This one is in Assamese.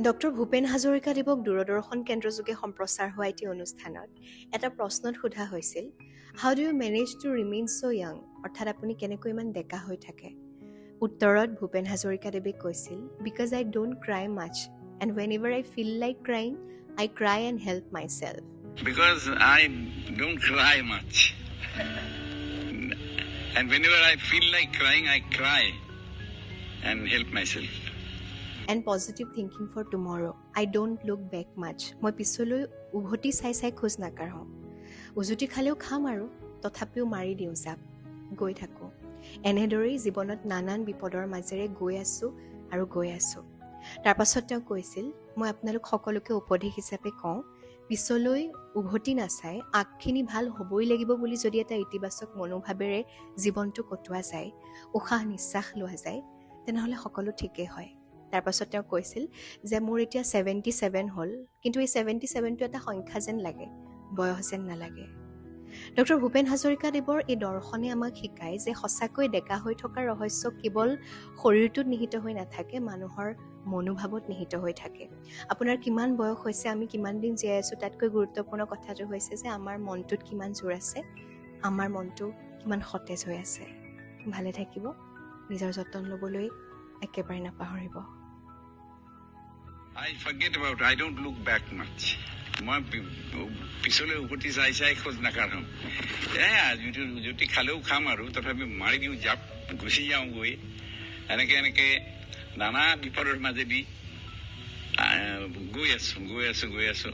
ডক্টৰ ভূপেন হাজৰিকাদেৱক দূৰদৰ্শন কেন্দ্ৰযোগে সম্প্ৰচাৰ হোৱা এটি অনুষ্ঠানত এটা প্ৰশ্নত সোধা হৈছিল, "How do you manage to remain so young?" অৰ্থাৎ আপুনি কেনেকৈ ইমান ডেকা হৈ থাকে? উত্তৰত ভূপেন হাজৰিকাদেৱে কৈছিল, "Because I don't cry much, and whenever I feel like crying, I cry and help myself." Because I don't cry much. And whenever I feel like crying, I cry and help myself. And positive thinking for tomorrow. I don't look back much. মই পিছলৈ উভতি চাই চাই খোজ নাকাঢ়োঁ। উজুতি খালেও খাম আৰু তথাপিও মাৰি দিওঁ জাপ, গৈ থাকোঁ। এনেদৰেই জীৱনত নানান বিপদৰ মাজেৰে গৈ আছোঁ আৰু গৈ আছোঁ। তাৰ পাছত তেওঁ কৈছিল, মই আপোনালোক সকলোকে উপদেশ হিচাপে কওঁ, পিছলৈ উভতি নাচাই আগখিনি ভাল হ'বই লাগিব বুলি যদি এটা ইতিবাচক মনোভাৱেৰে জীৱনটো কটোৱা যায়, উশাহ নিশ্বাস লোৱা যায়, তেনেহ'লে সকলো ঠিকেই হয়। তাৰ পাছত তেওঁ কৈছিল যে মোৰ এতিয়া 77 হ'ল, কিন্তু এই 77টো এটা সংখ্যা যেন লাগে, বয়স যেন নালাগে। ডক্টৰ ভূপেন হাজৰিকাদেৱৰ এই দৰ্শনে আমাক শিকায় যে সঁচাকৈ ডেকা হৈ থকাৰ ৰহস্য কেৱল শৰীৰটোত নিহিত হৈ নাথাকে, মানুহৰ মনোভাৱত নিহিত হৈ থাকে। আপোনাৰ কিমান বয়স হৈছে, আমি কিমান দিন জীয়াই আছোঁ, তাতকৈ গুৰুত্বপূৰ্ণ কথাটো হৈছে যে আমাৰ মনটোত কিমান জোৰ আছে, আমাৰ মনটো কিমান সতেজ হৈ আছে। ভালে থাকিব, নিজৰ যতন ল'বলৈ একেবাৰে নাপাহৰিব। I forget about, I don't look back much. মই পিছলৈ উভতি চাই চাই খোজ নাকাঢ়ো। উজুতি খালেও খাম আৰু তথাপি মাৰি দিওঁ জাপ, গুচি যাওঁ গৈ। এনেকে এনেকে নানা বিপদৰ মাজেদি গৈ আছো, গৈ আছো, গৈ আছো।